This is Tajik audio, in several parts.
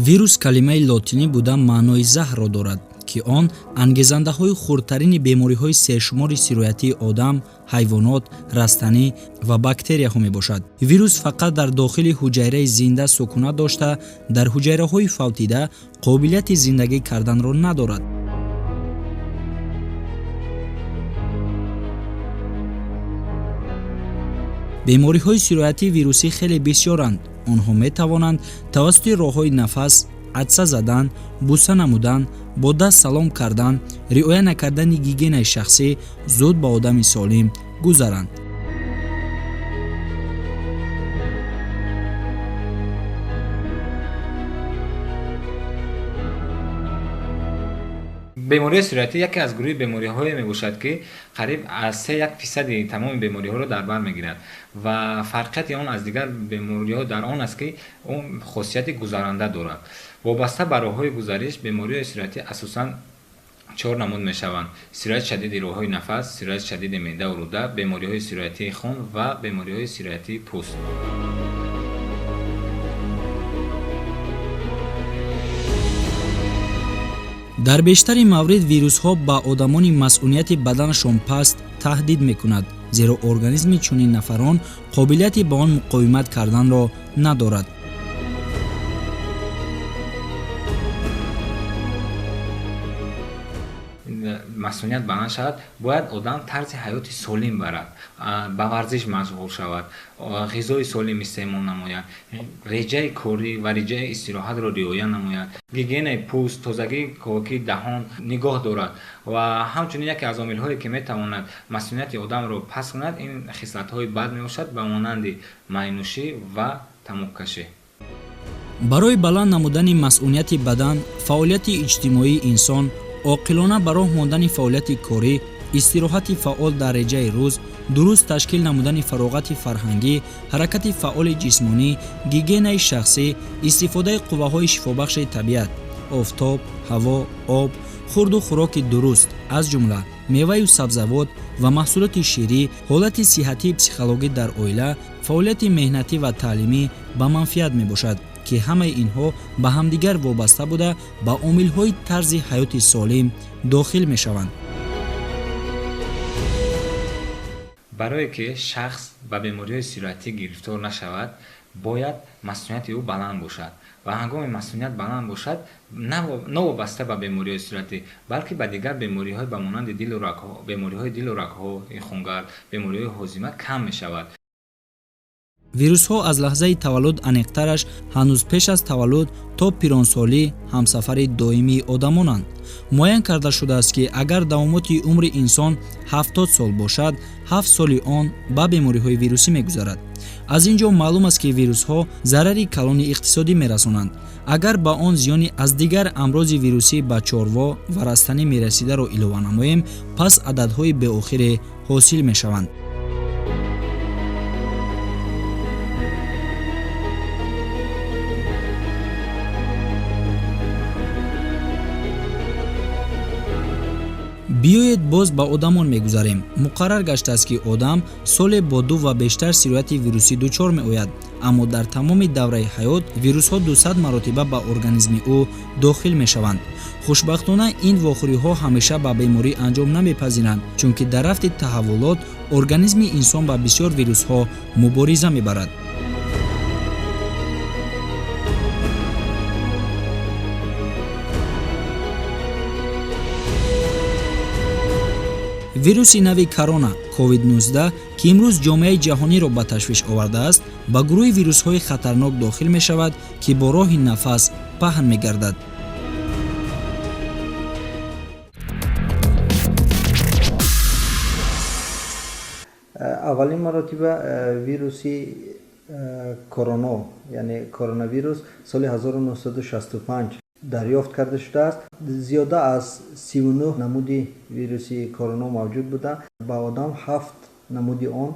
Вирус калимаи лотинӣ буда, маънои заҳрро дорад, ки он ангезандаҳои хурдтарини бемориҳои сершумори сироятии одам, ҳайвонот, растанӣ ва бактерияҳо мебошад. Вирус фақат дар дохили ҳуҷайраи зинда сукунат дошта, дар ҳуҷайраҳои фавтида қобилияти зиндагӣ карданро надорад. Бемориҳои сироятии вирусӣ хеле бисёранд. Онҳо метавонанд тавассути роҳҳои нафас, атса задан, буса намудан, бо даст салом кардан, риоя накардани гигиенаи шахсӣ зуд ба одами солим гузаранд. Бемориҳои сироятӣ яке аз гурӯҳи бемориҳое мебошад, ки қариб аз 3,1 фисади тамоми бемориҳоро дар бар мегирад, ва фарқияти он аз дигар бемориҳо дар он аст, ки он хосияти гузаранда дорад. Вобаста ба роҳҳои гузариш, бемориҳои сироятӣ асосан чор намуд мешаванд: сирояти шадиди роҳҳои нафас, сирояти шадиди меъдаву рӯда, бемориҳои сироятии хун ва бемориҳои сироятии пӯст. Дар бештари маврид вирусҳо ба одамони масъунияти баданашон паст таҳдид мекунад, зеро организми чунин нафарон қобилияти ба он муқовимат карданро надорад. Масуният баланд шавад, бояд одам тарзи ҳаёти солим барад, ба варзиш машғул шавад, ғизои солим истеъмол намояд, реҷаи корӣ ва реҷаи истироҳатро риоя намояд, гигиенаи пӯст, тозагии ковокии даҳон нигоҳ дорад. Ва ҳамчунин яке аз омилҳое, ки метавонад масунияти одамро паст кунад, ин хислатҳои бад мебошад, ба монанди майнӯшӣ ва тамоккашӣ. Барои баланд намудани масъунияти бадан, фаъолияти иҷтимоии инсон, оқилона ба роҳ мондани фаъолияти корӣ, истироҳати фаъол дар реҷаи рӯз, дуруст ташкил намудани фароғати фарҳангӣ, ҳаракати фаъоли ҷисмонӣ, гигиенаи шахсӣ, истифодаи қувваҳои шифобахши табиат, офтоб, ҳаво, об, хурду хӯроки дуруст, аз ҷумла меваю сабзавот ва маҳсулоти ширӣ, ҳолати сиҳатии психологӣ дар оила, фаъолияти меҳнатӣ ва таълимӣ ба манфиат мебошад, ки ҳамаи инҳо ба ҳамдигар вобаста буда, ба омилҳои тарзи ҳаёти солим дохил мешаванд. Барое ки шахс ба бемориҳои сироятӣ гирифтор нашавад, бояд масунияти ӯ баланд бошад. Ва ҳангоми масуният баланд бошад, новобаста ба бемориҳои сироятӣ, балки ба дигар бемориҳои ба монанди дилу рагҳо, бемориҳои дилу рагҳои хунгард, бемориҳои ҳозима кам мешавад. Вирусҳо аз лаҳзаи таваллуд, аниқтараш ҳанӯз пеш аз таваллуд, то пиронсолӣ ҳамсафари доимии одамонанд. Муайян карда шудааст, ки агар давомоти умри инсон 70 сол бошад, 7 соли он ба бемориҳои вирусӣ мегузарад. Аз ин ҷо маълум аст, ки вирусҳо зарари калони иқтисодӣ мерасонанд. Агар ба он зиёни аз дигар амрози вирусӣ ба чорво ва растанӣ мерасидаро илова намоем, пас ададҳои беохире ҳосил мешаванд. Биёед, боз ба одамон мегузарем. Муқаррар гаштааст, ки одам соле бо ду ва бештар сирояти вирусӣ дучор меояд, аммо дар тамоми давраи ҳаёт вирусҳо 200 маротиба ба организми ӯ дохил мешаванд. Хушбахтона, ин вохӯриҳо ҳамеша ба беморӣ анҷом намепазиранд, чунки дар рафти таҳаввулот организми инсон ба бисёр вирусҳо мубориза мебарад. Вируси нави корона COVID-19, ки имрӯз ҷомеаи ҷаҳониро ба ташвиш овардааст, ба гурӯҳи вирусҳои хатарнок дохил мешавад, ки бо роҳи нафас паҳн мегардад. Аввалин маротиба вируси короно, яъне коронавирус, соли 1965 дарёфт карда шудааст. Зиёда аз 39 намуди вируси короно мавҷуд буда, ба одам ҳафт намуди он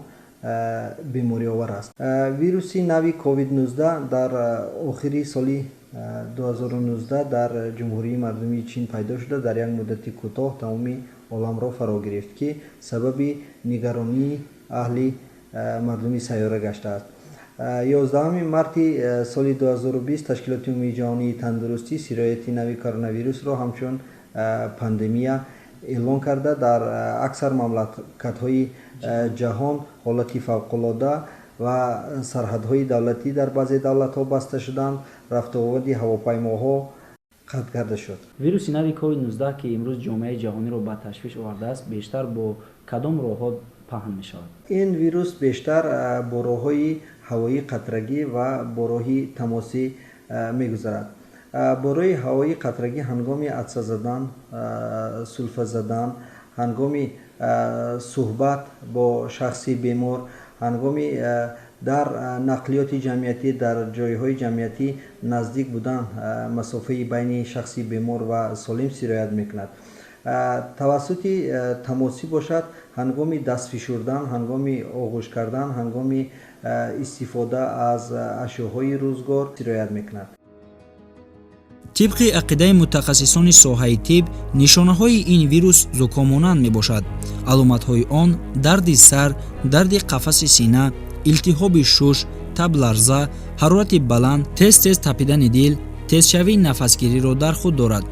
бемориовар аст. Вируси нави COVID-19 дар охири соли 2019 дар Ҷумҳурии Мардумии Чин пайдо шуда, дар як муддати кӯтоҳ тамоми оламро фаро гирифт, ки сабаби нигаронии аҳли мардуми сайёра гаштааст. 11 марти соли 2020 Ташкилоти Умумии Ҷаҳонии Тандурустӣ сирояти нави коронавирусро ҳамчун пандемия эълон карда, дар аксар мамлакатҳои ҷаҳон ҳолати фавқулода ва сарҳадҳои давлатӣ дар баъзе давлатҳо баста шуданд, рафтуомади ҳавопаймоҳо қатъ карда шуд. Вируси нави COVID-19, ки имрӯз ҷомеаи ҷаҳониро ба ташвиш овардааст, бештар бо кадом роҳҳо паҳн мешавад? Ин вирус бештар бо роҳҳои ҳавоии қатрагӣ ва бо роҳи тамосӣ мегузарад. Бо роҳи ҳавоии қатрагӣ ҳангоми атса задан, сулфа задан, ҳангоми суҳбат бо шахси бемор, ҳангоми дар нақлиёти ҷамъиятӣ, дар ҷойҳои ҷамъиятӣ наздик будан, масофаи байни шахси бемор ва солим сироят мекунад. Тавассути тамосӣ бошад, ҳангоми даст фишурдан, ҳангоми оғӯш кардан, ҳангоми истифода аз ашёҳои рӯзгор сироят мекунад. Тибқи ақидаи мутахассисони соҳаи тиб, нишонаҳои ин вирус зукоммонанд мебошад. Аломатҳои он дарди сар, дарди қафаси сина, илтиҳоби шуш, табларза, ҳарорати баланд, тез-тез тапидани дил, тезшавии нафасгириро дар худ дорад.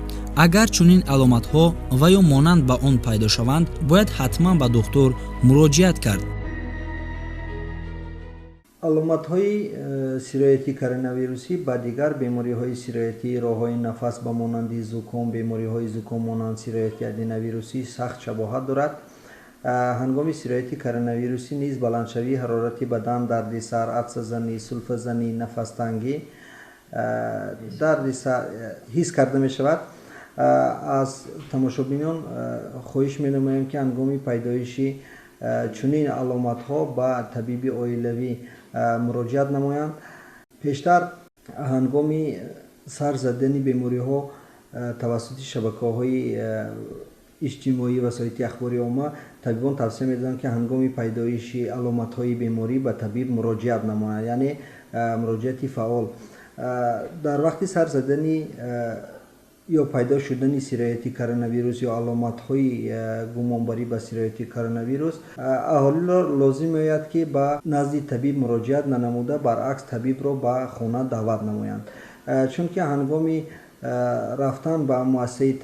Агар чунин аломатҳо ва ё монанд ба он пайдо шаванд, бояд ҳатман ба духтур муроҷиат кард. Аломатҳои сирояти коронавирусӣ ба дигар бемориҳои сироятии роҳҳои нафас ба монанди зуком, бемориҳои зуком монанд сирояти аденовирусӣ сахт шабоҳат дорад. Ҳангоми сирояти коронавирусӣ низ баландшавии ҳарорати бадан, дарди сар, атсазанӣ, сулфазанӣ, нафастангӣ, дарди сар ҳис карда мешавад. Аз тамошобинон хоҳиш менамоям, ки ҳангоми пайдоиши чунин аломатҳо ба табиби оилавӣ муроҷиат намоянд. Пештар ҳангоми сар задани бемориҳо тавассути шабакаҳои иҷтимоӣ ва васоити ахбори омма табибон тавсия медоданд, ки ҳангоми пайдоиши аломатҳои беморӣ ба табиб муроҷиат намоянд, яъне муроҷиати фаъол. Дар вақти сар задани ё пайдо шудани сирояти коронавирус ё аломатҳои гумонбарӣ ба сирояти коронавирус аҳолиро лозим меояд, ки ба назди табиб муроҷиат нанамуда, баръакс табибро ба хона даъват намоянд, чунки ҳангоми рафтан ба муассисаи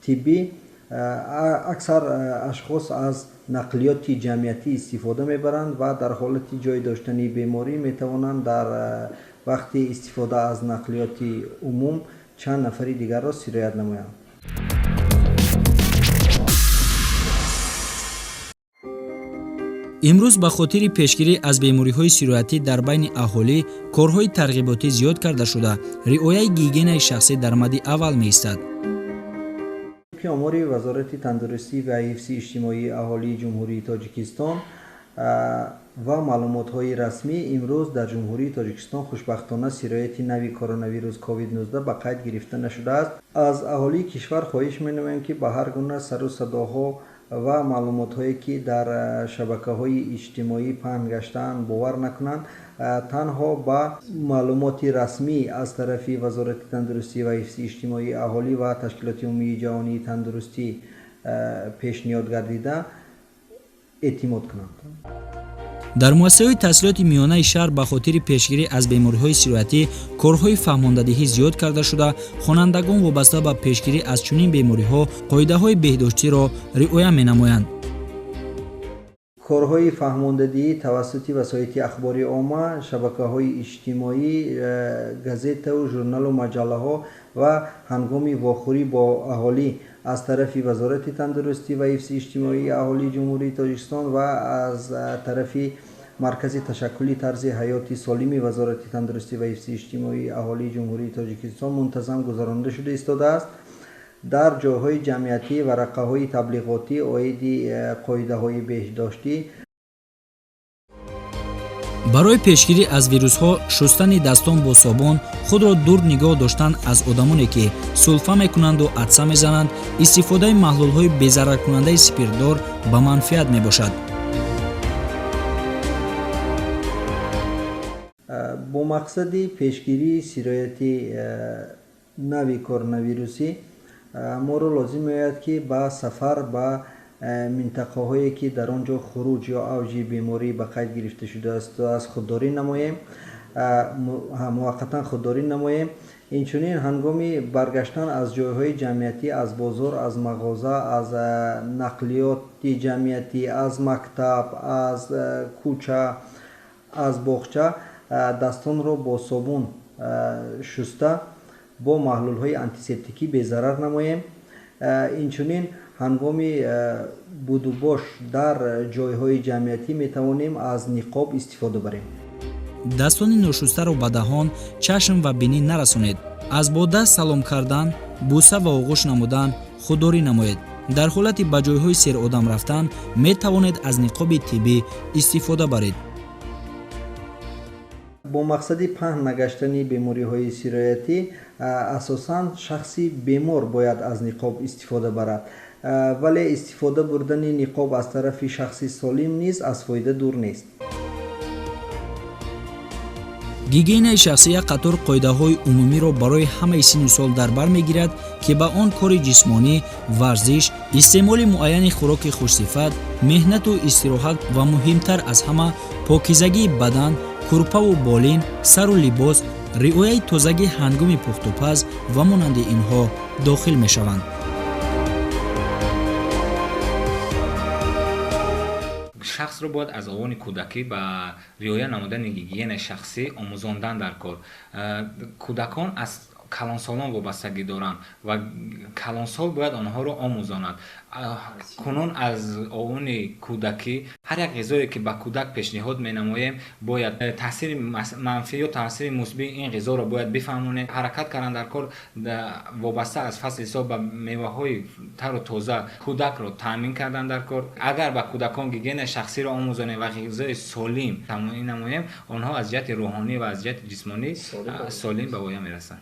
тиббӣ аксар ашхос аз нақлиёти ҷамъиятӣ истифода мебаранд ва дар ҳолати ҷой доштани беморӣ метавонанд дар вақти истифода аз нақлиёти умум чанд нафари дигарро сироят намоянд. Имрӯз ба хотири пешгирӣ аз бемориҳои сироятӣ дар байни аҳолӣ корҳои тарғиботӣ зиёд карда шуда, риояи гигиенаи шахсӣ дар мадди аввал меистад. Тибқи омори Вазорати тандурустӣ ва ҳифзи иҷтимоии аҳолии Ҷумҳурии Тоҷикистон ва маълумотҳои расмӣ, имрӯз дар Ҷумҳурии Тоҷикистон хушбахтона сирояти нави коронавирус COVID-19 ба қайд гирифта нашудааст. Аз аҳолии кишвар хоҳиш менамоем, ки ба ҳар гуна сару садоҳо ва маълумотҳое, ки дар шабакаҳои иҷтимоӣ паҳн гаштаанд, бовар накунанд, танҳо ба маълумоти расмӣ аз тарафи Вазорати тандурустӣ ва ҳифзи иҷтимоии аҳолӣ ва Ташкилоти Умумии Ҷаҳонии Тандурустӣ пешниҳод гардида эътимод кунанд. Дар муассисаҳои таҳсилоти миёнаи шаҳр ба хотири пешгирӣ аз бемориҳои сироятӣ корҳои фаҳмондадиҳӣ зиёд карда шуда, хонандагон вобаста ба пешгирӣ аз чунин бемориҳо қоидаҳои беҳдоштиро риоя менамоянд. Корҳои фаҳмондадиҳӣ тавассути васоити ахбори омма, шабакаҳои иҷтимоӣ, газетаву журналу маҷаллаҳо ва ҳангоми вохӯрӣ бо аҳолӣ аз тарафи Вазорати тандурустӣ ва ҳифзи иҷтимоии аҳолии Ҷумҳурии Тоҷикистон ва аз тарафи Маркази ташаккули тарзи ҳаёти солими Вазорати тандурустӣ ва ҳифзи иҷтимоии аҳолии Ҷумҳурии Тоҷикистон мунтазам гузаронида шуда истодааст. Дар ҷойҳои ҷамъиятӣ варақаҳои таблиғотӣ оиди қоидаҳои беҳдоштӣ. Барои пешгирӣ аз вирусҳо шустани дастон бо собун, худро дур нигоҳ доштан аз одамоне, ки сулфа мекунанду атса мезананд, истифодаи маҳлулҳои безараркунандаи спиртдор ба манфиат мебошад. Бо мақсади пешгирии сирояти нави коронавирусӣ моро лозим меояд, ки ба сафар ба минтақаҳое ки дар он ҷо хуруҷ ё авҷи беморӣ ба қайд гирифта шудааст, аз худдорӣ намоем, муваққатан худдорӣ намоем. Инчунин ҳангоми баргаштан аз ҷойҳои ҷамъиятӣ, аз бозор, аз мағоза, аз нақлиёти ҷамъиятӣ, аз мактаб, аз кӯча, аз боғча дастонро бо собун шуста бо маҳлулҳои антисептикӣ безарар намоем. Инчунин ҳангоми будубош дар ҷойҳои ҷамъиятӣ метавонем аз ниқоб истифода барем. Дастони ношустаро ба даҳон, чашм ва бинӣ нарасонед. Аз бо даст салом кардан, бӯса ва оғӯш намудан худдорӣ намоед. Дар ҳолати ба ҷойҳои серодам рафтан метавонед аз ниқоби тиббӣ истифода баред. Бо мақсади паҳн нагаштани бемориҳои сироятӣ асосан шахси бемор бояд аз ниқоб истифода барад, вале истифода бурдани ниқоб аз тарафи шахси солим низ аз фоида дур нест. Гигиенаи шахсӣ як қатор қоидаҳои умумиро барои ҳамаи синну сол дар бар мегирад, ки ба он кори ҷисмонӣ, варзиш, истеъмоли муайяни хӯроки хушсифат, меҳнату истироҳат ва муҳимтар аз ҳама покизагии бадан, курпаву болин, сару либос, риояи тозагӣ ҳангоми пухтупаз ва монанди инҳо дохил мешаванд. Шахсро бояд аз овони кӯдакӣ ба риоя намудани гигиенаи шахсӣ омӯзондан дар кор. Кӯдакон аз калонсолон вобастагӣ доранд ва калонсол бояд онҳоро омӯзонад. Кунун аз овони кӯдакӣ ҳар як ғизое ки ба кӯдак пешниҳод менамоем, бояд таъсири манфӣ ё таъсири мусбии ин ғизоро бояд бифаҳмонем. Ҳаракат кардан дар кор, вобаста аз фасли сол ба меваҳои тару тоза кӯдакро таъмин кардан дар кор. Агар ба кӯдакон гигиенаи шахсиро омӯзонем ва ғизои солим таъмин намоем, онҳо аз ҷиҳати рӯҳонӣ ва аз ҷиҳати ҷисмонӣ солим ба воя мерасанд.